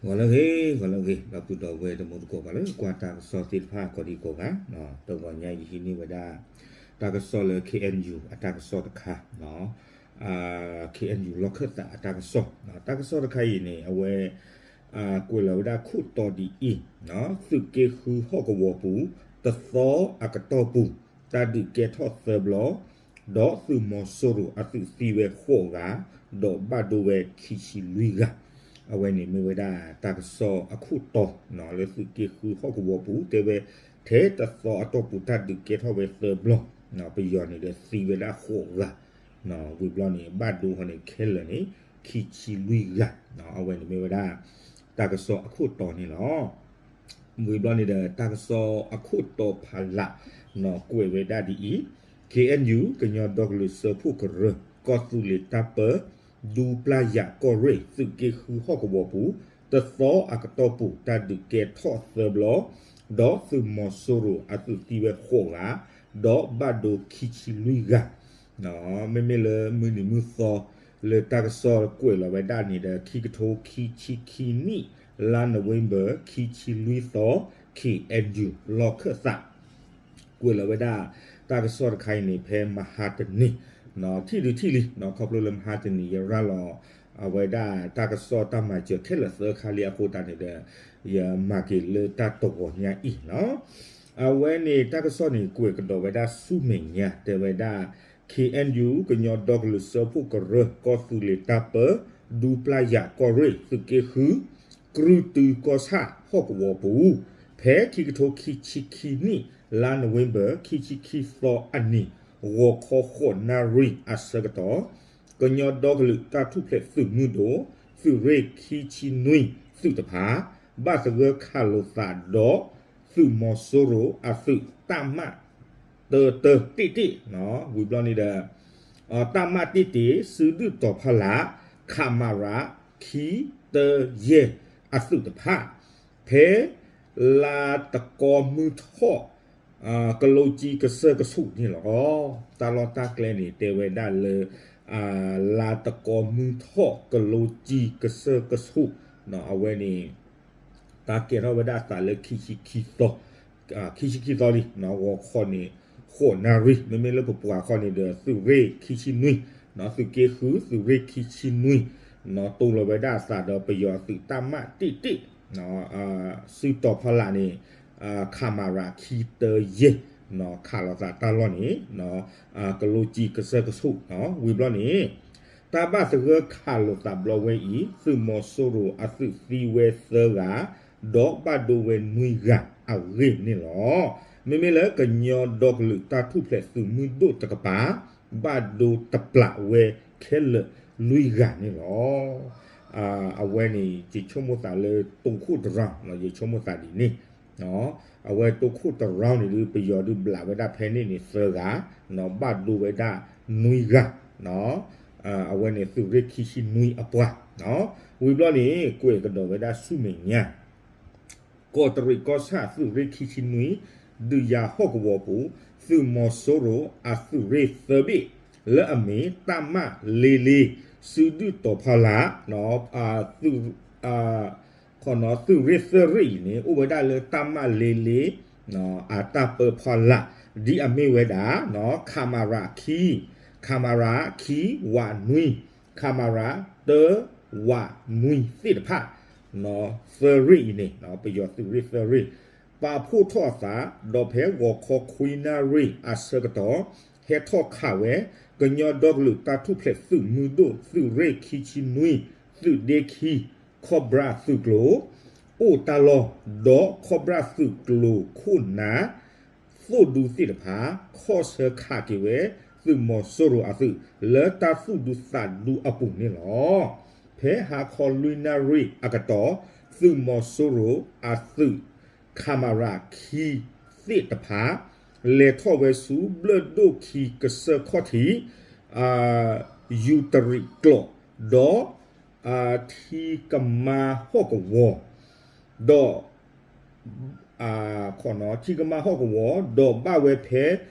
ဂီၤလၢအဂ့ၤ, ဂီၤလၢအဂ့ၤ, ဒီပုၢ်ဒီဝဲၢ်တံၤသကိး ပှၤလၢကွၢ်တၢ်ကစီၣ်သ့ၣ်တဖၣ်ကိးဒံကိးဂၤ, တဂီၤညါယဟံးန့ၢ်ဝဲဒၣ် တၢ်ကစီၣ်လၢ K N U အတၢ်ကစီၣ်တခါ, K N U လီၢ်ခၢၣ်သးအတၢ်ကစီၣ်, တၢ်ကစီၣ်တခါအံၤန့ၣ် အဝဲ ကွဲးလီၤဝဲဒၣ်ခိၣ်တီဒ်အံၤ, သုးက့ဃုဟီၣ်ကဝီၤပူၤ တသီအကတီၢ်ပူၤ တၢ်ဒုးကဲထီၣ်သၢဘျီ, ဒီးသုးမီၤစိရိၤအသုးသံဝဲဃိးဂၤ, ဒီးဘၣ်ဒိဝဲခံဆံလွံၢ်ဂၤ, အဝဲန့ၣ်မ့ၢ်ဝဲဒၣ်တၢ်ကစီၣ်အခိၣ်တီ လၢသုးက့ဃုဟီၣ်ကဝီၤပူၤ တဲဝဲ ထဲတသီအတီၢ်ပူၤ တၢ်ဒုးကဲထီၣ်ဝဲသၢဘျီ, ပယီၤန့ၣ်ဒီးသံဝဲဒၣ်ဃိးဂၤ, ဝံၤဘျီန့ၣ် ဘၣ်ဒိဟီန့ၣ်ခဲလၢာ်န့ၣ် ခံဆံလွံၢ်ဂၤ, အဝဲန့ၣ်မ့ၢ်ဝဲဒၣ် တၢ်ကစီၣ်အခိၣ်တီန့ၣ်လီၤ. ဝံၤဘျီန့ၣ်ဒီး တၢ်ကစီၣ်အခိၣ်တီဖးလး ကွဲးဝဲဒၣ်ဒ်အံၤ, K N U ကညီဒီကလုာ်စၢဖှိၣ်ကရၢ ကီၢ်သူလ့ၤတၢ်ပၢ ဒူပျၢ်ယၤကီၢ်ရ့ၣ် သုးက့ဃုဟီၣ်ကဝီၤပူၤ တသီအကတီၢ်ပူၤ တၢ်ဒုးကဲထီၣ်သၢဘျီ, ဒီးသုးမီၤစိရိၤအသုးသံဝဲဃိးဂၤ, ဒီးဘၣ်ဒိခံဆံလွံၢ်ဂၤ, မ့မ့ၢ်လၢမုၢ်နံၤမုၢ်သီ လၢတၢ်ကစီၣ်ကွဲးလီၤဝဲဒၣ်န့ၣ်ဒီး ခံကထိခံဆံခံနံၣ် လါနိၣ်ဝ့ဘၢၣ် ခံဆံလွံၢ်သီ K N U လီၢ်ခၢၣ်သး ကွဲးလီၤဝဲဒၣ် တၢ်ကစီၣ်တခါအံၤန့ၣ် ဖဲမဟါတနံၤ ထံၣ်ဒုးထံၣ်လံ, ခီဖျိလၢမဟါတနံၤ ယရၤလီၤ အဝဲဒၣ်တၢ်ကစီၣ်တၢ်မၤစၢၤခဲလၢာ်သၢခါလံအဃိသတးန့ၣ်ဒီး ယမၤက့ၤလၢတၢ်တဂီၤညါအံၤလီၤ. အဝဲန့ၣ်တၢ်ကစီၣ်န့ၣ် ကွဲးကဒီးဝဲဒၣ်ဆူမဲာ်ညါ တဲဝဲဒၣ် K N U ကညီဒီကလုာ်စၢဖှိၣ်ကရၢ ကီၢ်သူလ့ၤတၢ်ပၢ ဒူပျၢ်ယၤကီၢ်ရ့ၣ် သုးက့ဃု ကြုၢ်တုကီၢ်ဆၣ်ဟီၣ်ကဝီၤပူၤ ဖဲခံကထိခံဆံခံနံၣ် လါနိၣ်ဝ့ဘၢၣ် ခံဆံခံသီအနံၤ ဂီၤခီဃိးနၣ်ရံၣ်အဆၢကတီၢ် ကညီဒီကလုာ်တၢ်ထူၣ်ဖျဲးသုးမုၢ်ဒိၣ် သုးရ့ၣ်ခံဆံနွံသုးတဖၣ် ဘၣ်သဂၢၢ်ခးလိာ်သးဒီး သုးမီၤစိရိၤအသုး တၢ်မး တၢတၢတ့ၢ်တ့ၢ်, ဝံၤဘျီန့ၣ်ဒီး တၢ်မးတ့ၢ်တ့ၢ် စုဒုၣ်တီၤဖီလာ် ခမရ ခံတၢယဲၢ်အသုးတဖၣ် ဖဲ လါတကီမုၢ်ထီၣ် ကလိကၠံကစၢၢ်ကဆူၣ်န့ၣ်လီၤ. တၢ်လီၢ်တၢ်ကျဲန့ၣ် တဲဝဲဒၣ်လၢ လါတကီမုၢ်ထီၣ် ကလိကၠံကစၢၢ်ကဆူၣ်, အဝဲန့ၣ် တၢ်ကဲထီၣ်ဝဲဒၣ်အသးလၢ ခံဆံခံသီလံ, ဂီၤခီန့ၣ် ဃိးနၣ်ရံၣ်, မ့မ့ၢ်လၢပပှၤခီန့ၣ်ဒီး သုးရ့ၣ်ခံဆံနွံ, သုးက့ဃု သုးရ့ၣ်ခံဆံနွံ တိၢ်လီၤဝဲဒၣ်အသးဒီးပယီၤအသုးတၢ်မးတ့ၢ်တ့ၢ်, စုတီၤဖီလာ်န့ၣ် ခမရ ခံတၢယဲၢ် ခးလိာ်သးတၢ်လီၢ်န့ၣ် ကလိကၠံကစၢၢ်ကဆူၣ်, ဝံၤဘျီန့ၣ် တၢ်ဘၣ်သဂၢၢ်ခးလိာ်သးဘျီဝဲအံၤ သုးမီၤစိရိၤအသုးသံဝဲသၢဂၤ, ဒီးဘၣ်ဒိဝဲနွံဂၤအဂ့ၢ်န့ၣ်လီၤ. မ့မ့ၢ်လၢကညီဒီကလုာ်တၢ်ထူၣ်ဖျဲးသုးမုၢ်ဒိၣ်တကပၤ ဘၣ်ဒိတပျးဝဲခဲလၢာ်လွံၢ်ဂၤန့ၣ်လီၤ. အဝဲန့ၣ် ယဆိကမိၣ်သးလၢတိခိၣ်တရၢ်, ယဆိကမိၣ်သးဒ်န့ၣ် အဝဲတိခိၣ်တရၢ်န့ၣ်ဒုး ပယီၤဒုးဘျးဝဲဒၣ်ဖဲန့ၣ်န့ၣ်သၢဂၤ, ဘၣ်ဒိဝဲဒၣ်နွံဂၤ, အဝဲန့ၣ်သုးရ့ၣ်ခံဆံနွံအပှၤ, ဝံၤဘျီန့ၣ် ကွဲးကဒီးဝဲဒၣ်ဆူမဲာ်ညါ ကီးတရံးကီၢ်ဆၣ်သုးရ့ၣ်ခံဆံနွံ ဒုးယၤဟီၣ်ကဝီၤပူၤ သုးမီၤစိရိၤအသုးရ့ၣ်သၢဘ့ၣ် လၢအမ့ၢ်တၢ်မးလ့လ့ စုဒုၣ်တီၤဖီလာ် သုးရ့ၣ်သၢရ့ၣ်အံၤန့ၣ် အိၣ်ဝဲဒၣ်လၢတၢ်မးလ့လ့ အတၢ်ပၢဖီလာ် ဒ်အမ့ၢ်ဝဲဒၣ် ခမရ ခံ, ခမရ ခံ ဝးနွံ, ခမရ တၢ ဝးနွံသ့ၣ်တဖၣ် သၢရ့ၣ်အံၤန့ၣ် ပယီၤသုးရ့ၣ်သၢရ့ၣ် ပာ်ဖှိၣ်ထီၣ်အသး ဒီးဖဲဂီၤခီခွံနၣ်ရံၣ်အဆၢကတီၢ် ဟဲထီၣ်ခးဝဲ ကညီဒီကလုာ်တၢ်ထူၣ်ဖျဲးသုးမုၢ်ဒိၣ် သုးရ့ၣ်ခံဆံနွံ သုးဒ့ခံ ခီၣ်ဘြၣ်သုးကျိၤ အိၣ်တၢ်လီၢ် ဒီးခီၣ်ဘြၣ်သုးကျိၤခိၣ်နၢ် သိၣ်ဒူသ့ၣ်တဖၣ် ခီၣ်ဆၢခးက့ၤဝဲ သုးမီၤစိရိၤအသုး လၢတၢ်သူၣ်ဒူသးဒူအပူၤန့ၣ်လီၤ. ဖဲဟါခီလွံၢ်နၣ်ရံၣ်အကတီၢ် သုးမီၤစိရိၤအသုး ခမရ ခံသ့ၣ်တဖၣ် လဲၤထီၣ်ဝဲဆူဘျၢၣ်ဒိၣ်ခံကစၢၢ်ခီၣ်ထံး ယူၤတရံးကျိာ် ဒီး ထံကမါဟီၣ်ကဝီၤ ဒီး ထံကမါဟီၣ်ကဝီၤ ဒီးဘၣ်ဝဲဖဲ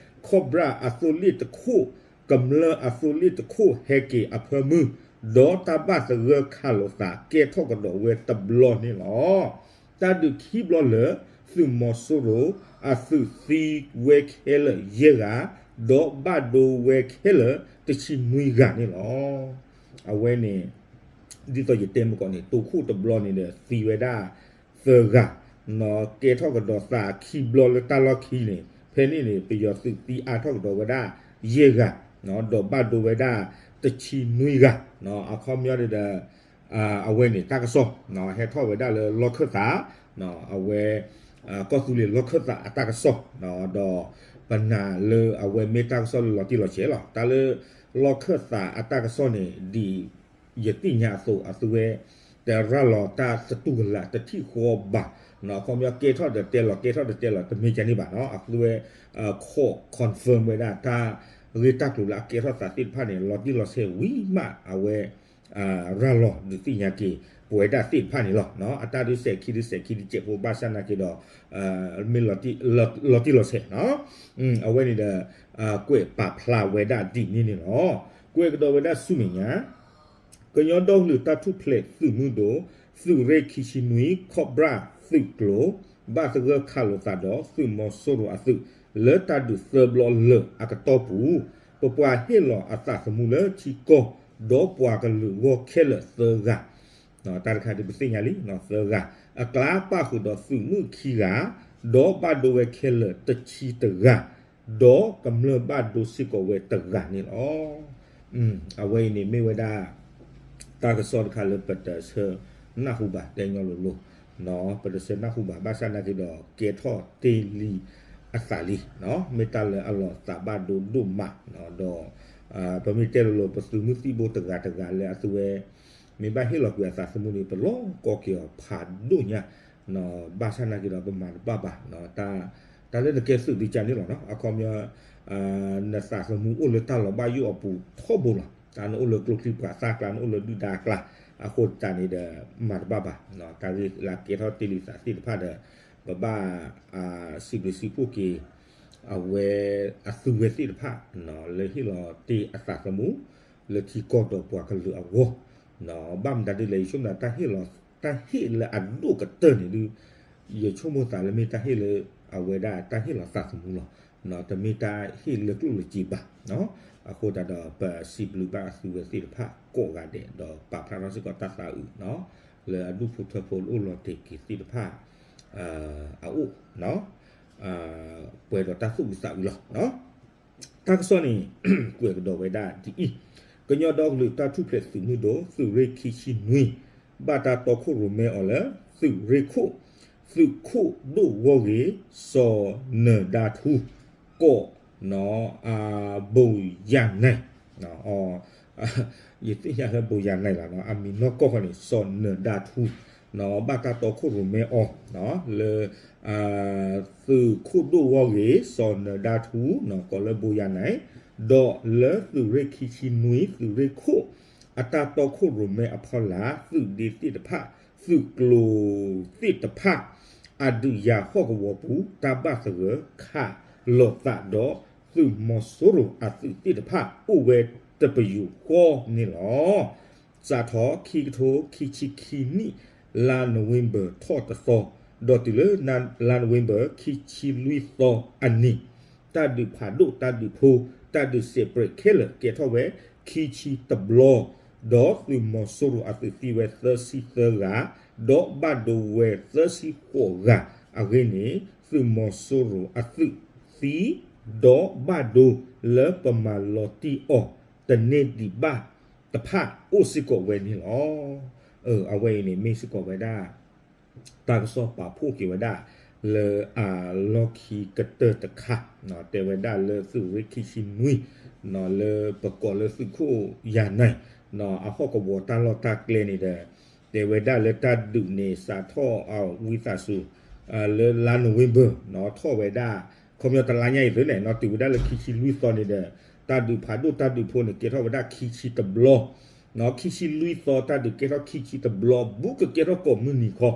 ခီၣ်ဘြၣ်အသိလ့ၣ်တခိၣ် ကမျၢၢ်အသိလ့ၣ်တခိၣ်ဟဲက့ၤအဖၢမုၢ် ဒီးတၢ်ဘၣ်သဂၢၢ်ခးလိာ်သးကဲထီၣ်ကဒီးဝဲတဘျီန့ၣ်လီၤ. တၢ်ဒုးခံဘျီလၢာ် သုးမီၤစိရိၤအသုးသံဝဲခဲလၢာ်ယဲၢ်ဂၤ, ဒီးဘၣ်ဒိဝဲခဲလၢာ်တဆံနွံဂၤန့ၣ်လီၤ. အဝဲန့ၣ် ဒ်သိးယတဲမုၢ်ကီးန့ၣ် တိခိၣ်တဘျီန့ၣ်ဒီး သံဝဲဒၣ်သၢဂၤ, ကဲထီၣ်ကဒီးသးခံဘျီလၢတၢ်လီၢ်ခံန့ၣ် ဖဲန့ၣ်န့ၣ် ပယီၤသုးသံအါထီၣ်ကဒီးဝဲဒၣ်ယဲၢ်ဂၤ, ဒီးဘၣ်ဒိဝဲဒၣ်တဆံနွံဂၤ, အခီပညီန့ၣ်ဒီး အဝဲန့ၣ်တၢ်ကစီၣ် ဟဲထီၣ်ဝဲဒၣ်လၢလီၢ်ခၢၣ်သး, အဝဲ ကီၢ်သူလ့ၤလီၢ်ခၢၣ်သးအတၢ်ကစီၣ်, ဒီးပနာ်လၢအဝဲမ့ၢ်တၢ်ကစီၣ်လၢလီၤတံၢ်လီၤဆဲးလီၤ. တၢ်လၢလီၢ်ခၢၣ်သးအတၢ်ကစီၣ်န့ၣ် ဒ်ယသ့ၣ်ညါအသိး အသုဝဲ တရၢ်လီၤတၢ်သတူၢ်ကလာ်တထံၣ်ဃီဘၣ်, အခီပညီကဲထီၣ်ဒီးတဲလီၤ ကဲထီၣ်ဒီးတဲလီၤ တမ့ၢ်ကန့ၣ်ဘၣ်နီၤ, အသုဝဲ ခီၣ် confirm ဝဲဒၣ်တၢ်ဂ့ၢ်တၢ်ကျိၤလၢအကဲထီၣ်သးသ့ၣ်တဖၣ်န့ၣ် လီၤတံၢ်လီၤဆဲးဝံၤမး အဝဲ ရၤလီၤဒုးသ့ၣ်ညါက့ၤ ပဝဲဒၣ်သ့ၣ်တဖၣ်န့ၣ်လီၤ. အတၢ်ဒုးစဲးခံဒုးစဲးခံဒုးစဲးဖိဘၣ်ဆၣ်နာ်က့ၤဒီး မ့ၢ်လီၤတံၢ်လီၤဆဲးနီၤ, အဝဲန့ၣ်ဒီး ကွဲးပာ်ဖျါဝဲဒၣ်ဒ်န့ၣ်န့ၣ်လီၤ. ကွဲးကဒီးဝဲဒၣ်ဆူမဲာ်ညါ ကညီဒီကလုာ်တၢ်ထူၣ်ဖျဲးသုးမုၢ်ဒိၣ် သုးရ့ၣ်ခံဆံနွံ ခီၣ်ဖြၣ်သုးကျိၤ ဘၣ်သဂၢၢ်ခးလိာ်သးဒီးသုးမီၤစိရိၤအသုး လၢတၢ်ဒုးသၢဘျီလၢာ်အကတီၢ်ပူၤ ပပှၤဟ့ၣ်လီၤအသးသမူလၢထံကီၢ် ဒီးပှၤကလုာ်ဂီၢ်ခဲလၢာ်သၢဂၤ, တၢ်တခါဒ်ပသ့ၣ်ညါလံ သၢဂၤ, အကျါပၣ်ဃုာ်ဒီးသုးမုၢ်ခံဂၤ, ဒီးဘၣ်ဒိဝဲခဲလၢာ်တဆံတဂၤ, ဒီးကမျၢၢ်ဘၣ်ဒိစ့ၢ်ကီးဝဲတဂၤန့ၣ်လီၤ. အဝဲအံၤန့ၣ်မ့ၢ်ဝဲဒၣ် တၢ်ကစီၣ်တခါလၢပတဆၢနၢ်ဟူဘၣ် တဲညီလိၤလိၤ, ပတဆၢနၢ်ဟူဘၣ် ဘၣ်ဆၣ်နာ်က့ၤဒီး ကဲထီၣ်တ့ၢ်လံအသးလံ, မ့ၢ်တၢ်လၢအလီၤသးဘၣ်ဒိဒိၣ်မး, ဒီး ပမ့ၢ်တဲလိၤလိၤ ပသုးမုၢ်သံၣ်ဘိတဂၤတဂၤလၢအသုဝဲ မ့ၢ်ဘၣ်ဟ့ၣ်လီၤကွံာ်အသးသမူန့ၣ် ပလီၢ်ကီက့ၤအီၤဖးဒိၣ်ညါ, ဘၣ်ဆၣ်နာ်က့ၤဒီးပမၤတဘၣ်ဘၣ်, တၢ်လၢနကဲသုးဒုကန့ၣ်လီၤနီၤ, အခီပညီ နသးသမူအိၣ်လၢတၢ်လီၤဘၣ်ယိၣ်အပူၤထီဘိလီၤ, တၢ်နအိၣ်လၢကျိချံပှၤသၣ်ကျါ နအိၣ်လၢဒုၣ်ဒါအကျါ, အဃိသတးန့ၣ်ဒီး မၤတဘၣ်ဘၣ်, တၢ်ဂ့ၢ်လၢကဲထီၣ်တ့ၢ်လံသးသ့ၣ်တဖၣ်ဒီး ပဘၣ် စံးဘျုးစံးဖှိၣ်က့ၤ အဝဲအသုဝဲသ့ၣ်တဖၣ် လၢဟ့ၣ်လီၤတ့ၢ်အသးသမူ လၢထံကီၢ်ဒီးပှၤကလုာ်အဂီၢ်, ဘၣ်မတၤဒ်လဲၣ် ယဆိကမိၣ်တၢ်ဟ့ၣ်လီၤ တၢ်ဟ့ၣ်လၢအဒိၣ်ကတၢၢ်န့ၣ်ဒုး ယဆိကမိၣ်သးလၢမ့ၢ်တၢ်ဟ့ၣ်လၢ အဝဲဒၣ်တၢ်ဟ့ၣ်လီၤသးသမူလီၤ, တမ့ၢ်တၢ်ဟ့ၣ်လၢကျိၣ်လၢစ့ဘၣ်, အဃိသတးဒီး ပစံးဘျုးဘၣ်အသုဝဲသ့ၣ်တဖၣ်ကိးဂၤဒဲး ဒီးပာ်ဖျါထီၣ်စ့ၢ်ကီးတၢ်သးအုး လၢအဒူၣ်ဖိထၢဖိအိၣ်လီၤတဲာ်က့ၤသ့ၣ်တဖၣ် အအိၣ် ပှဲၤဒီးတၢ်သူၣ်အုးသးအုးလီၤ. တၢ်ကစီၣ်န့ၣ် ကွဲးကဒီးဝဲဒၣ်ဒ်အံၤ, ကညီဒီကလုာ်တၢ်ထူၣ်ဖျဲးသုးမုၢ်ဒိၣ် သုးရ့ၣ်ခံဆံနွံ ဘၣ်တၢ်တီခိၣ်ရိၣ်မဲအီၤလၢ သုးရ့ၣ်ခိၣ် သုးခိၣ်ဒိၣ်ဂီၢ်ဂ့ၤ စီၤနၢၤဒါထူ ကိး ဘိယၤနဲၣ် ယသ့ၣ်ညါလၢဘိယၤနဲၣ်လီၤ, အမံၤနီၢ်ကီၢ်ဃီန့ၣ် စီၤနၢၤဒါထူ ဘၣ်တၢ်တီခိၣ်ရိၣ်မဲအီၤ လၢ သုးခိၣ်ဒိၣ်ဂီၢ်ဂ့ၤ စီၤနၢၤဒါထူ ကိးလၢဘိယၤနဲၣ်, ဒီးလၢသုးရ့ၣ်ခံဆံနွံ သုးရ့ၣ်ခိၣ် အတၢ်တီခိၣ်ရိၣ်မဲအဖီလာ် သုးဒ့သ့ၣ်တဖၣ် သုးကျိၤသ့ၣ်တဖၣ် အဒုးယၤဟီၣ်ကဝီၤပူၤ တၢ်ဘၣ်သဂၢၢ်ခးလိာ်သးဒီး သုးမီၤစိရိၤအသုးသ့ၣ်တဖၣ် အိၣ်ဝဲတပယူာ်ဃီန့ၣ်လီၤ. စးထီၣ်ခံကထိခံဆံခံနံၣ် လါနိၣ်ဝ့ဘၢၣ်ထီၣ်တသီ ဒီးတုၤလၢ လါနိၣ်ဝ့ဘၢၣ်ခံဆံလွံၢ်သီအနံၤ တၢ်ဒုးဖးဒိၣ်တၢ်ဒုးဖိ တၢ်ဒုးစဲးပြဲးခဲလၢာ်ကဲထီၣ်ဝဲ ခံဆံတဘျီ, ဒီးသုးမီၤစိရိၤအသုးသံဝဲသၢဆံသၢဂၤ, ဒီးဘၣ်ဒိဝဲသၢဆံဃိးဂၤအဂ့ၢ်န့ၣ် သုးမီၤစိရိၤအသုးသံ ဒီးဘၣ်ဒိလၢပမၤလီၤတံၢ်အီၤ တန့ၢ်ဒံးဘၣ်တဖၣ်အိၣ်စ့ၢ်ကီးဝဲန့ၣ်လီၤ. အဝဲအံၤန့ၣ်မ့ၢ်စ့ၢ်ကီးဝဲဒၣ် တၢ်ကစီၣ်ပာ်ဖှိၣ်က့ၤဝဲဒၣ် လၢအလီၢ်ခံကတၢၢ်တခါ, တဲဝဲဒၣ်လၢသုးရ့ၣ်ခံဆံနွံ လၢပကိးလၢသုးခိၣ်ယၤနဲၣ် အဟီၣ်ကဝီၤတၢ်လီၢ်တၢ်ကျဲန့ၣ်ဒီး တဲဝဲဒၣ်လၢတၢ်ဒုးန့ၣ် စးထီၣ်အဝံသးစူၤ လၢလါနိၣ်ဝ့ဘၢၣ် ထီၣ်ဝဲဒၣ် ခီပညီတလါညါအံၤသ့ၣ်န့ၣ် တုၤဝဲဒၣ်လၢခံဆံလွံၢ်သီန့ၣ်ဒီး တၢ်ဒုးဖးဒိၣ်တၢ်ဒုးဖိန့ၣ် ကဲထီၣ်ဝဲဒၣ်ခံဆံတဘျီ ခံဆံလွံၢ်သီ တၢ်ဒုးကဲထီၣ်ခံဆံတဘျီ ဘူးကကဲထီၣ်ကိးမုၢ်နံၤခီ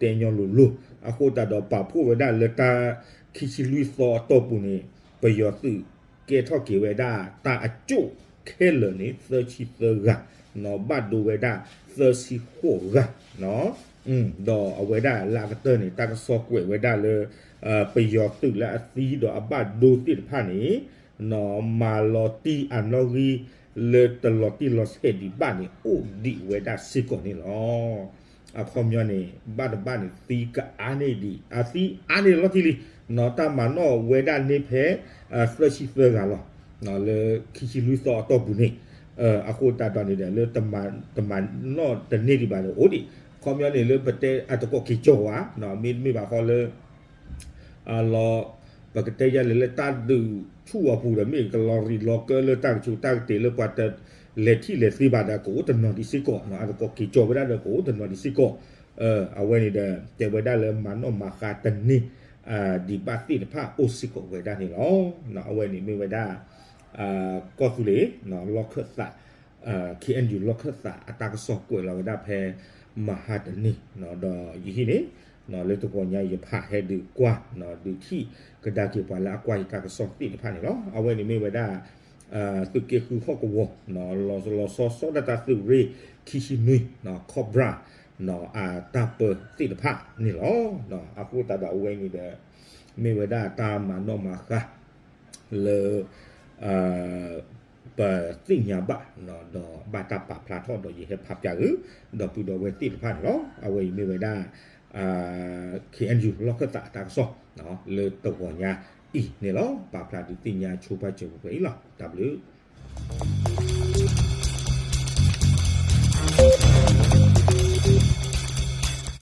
တဲညီလိၤလိၤ အဃိသတးဒီးပာ်ဖှိၣ်ဝဲဒၣ်လၢတၢ် ခံဆံလွံၢ်သီအတီၢ်ပူၤန့ၣ် ပယီၤသုးကဲထီၣ်က့ၤဝဲဒၣ်တၢ်အကၠိၣ် ခဲလၢာ်န့ၣ် သၢဆံသၢဂၤ, ဘၣ်ဒိဝဲဒၣ်သၢဆံဃိးဂၤ, ဒီးအဝဲဒၣ်လၢအကတၢၢ်န့ၣ် တၢ်ကစီၣ်ကွဲးဝဲဒၣ်လၢ ပယီၤသုးလၢအသံဒီးအဘၣ်ဒိသ့ၣ်တဖၣ်န့ၣ် မၤလီၤတံၢ်အနီၣ်ဂံၢ်လၢတလီၤတံၢ်လီၤဆဲးဒံးဘၣ်န့ၣ် အိၣ်ဒံးဝဲဒၣ်စ့ၢ်ကီးန့ၣ်လီၤ. အခီပညီန့ၣ် ဘၣ်တဘၣ်န့ၣ် သံကအါန့ၢ်ဒံး အသံအါန့ၢ်လီၤတံၢ်လံ, တၢ်မၤနီၣ်ဝဲဒၣ်န့ၢ်ဖဲ သၢဆံသၢဂၤလီၤ, လၢခံဆံလွံၢ်သီအတီၢ်ပူၤန့ၣ်, အဃိသတးဒီးန့ၣ်ဒီး လၢတမၤနီၣ်တန့ၢ်ဒံးဘၣ်ဒီးအိၣ်ဒံး, အခီပညီန့ၣ် လၢပတဲအတကိးက့ၤကၠီဝဲ, မ့တမ့ၢ်ဘၣ်ဃီလၢ လီၤ, ပကတဲယၤလဲၣ်လၢတၢ်ဒုးဆူၣ်အပူၤဒီး မ့ၢ်ကလီၤရံးလီၤကၢလၢတၢ်ကဆူးတၢ်ကတ့ၤလၢပှၤတလဲၤထံၣ်လဲၤသ့ဘၣ်ဒီး ကအိၣ်တနီၤဒံးစ့ၢ်ကီး, အတကိးက့ၤကၠီဝဲဒၣ်ဒီးကအိၣ်တနီၤဒံးစ့ၢ်ကီး, အဝဲန့ၣ်ဒီး တဲဝဲဒၣ်လၢမၤနီၣ်မၤဃါတန့ၢ် ဒံးဘၣ်သ့ၣ်တဖၣ်အိၣ်စ့ၢ်ကီးဝဲဒၣ်န့ၣ်လီၤ. အဝဲန့ၣ်မ့ၢ်ဝဲဒၣ် ကီၢ်သူလ့ၤ လီၢ်ခၢၣ်သး ခ့ၣ်အဲၣ်ယူၣ် လီၢ်ခၢၣ်သးအတၢ်ကစီၣ်ကွဲးလီၤဝဲဒၣ်ဖဲ မဟါတနံၤ, ဒီးယဟံၣ်န့ၣ် လၢတဂီၤညါယဖးဟဲဒုးကွၢ် ဒုးထံၣ်ကဒါက့ၤပှၤလၢအကွၢ်ယတၢ်ကစီၣ်သ့ၣ်တဖၣ်န့ၣ်လီၤ. အဝဲန့ၣ်မ့ၢ်ဝဲဒၣ် သုးက့ဃုဟီၣ်ကဝီၤ လီၤဆီဆီဒၣ်တၢ်သုးရ့ၣ်ခံဆံနွံ Cobra အတၢ်ပၢသ့ၣ်တဖၣ်န့ၣ်လီၤ. အဃိသတးဒီးအဝဲန့ၣ်ဒီး မ့ၢ်ဝဲဒၣ်တၢ်မၤနီၣ်မၤဃါ လၢ ပသ့ၣ်ညါဘၣ် ဒီးဘၣ်တၢ်ပာ်ဖျါထီၣ်ဒီးယဟဲဖးပၠးအု ဒီပုၢ်ဒီဝဲၢ်သ့ၣ်တဖၣ်န့ၣ်လီၤ. အဝဲအံၤမ့ၢ်ဝဲဒၣ် ခ့ၣ်အဲၣ်ယူၣ် လီၢ်ခၢၣ်သးအတၢ်ကစီၣ် လၢတဂီၤညါအံၤန့ၣ်လီၤ. ပာ်ဖျါဒုးသ့ၣ်ညါဆိပာ်စၢၤပှဲၤအံၤလီၤ. တၢ်ဘျုး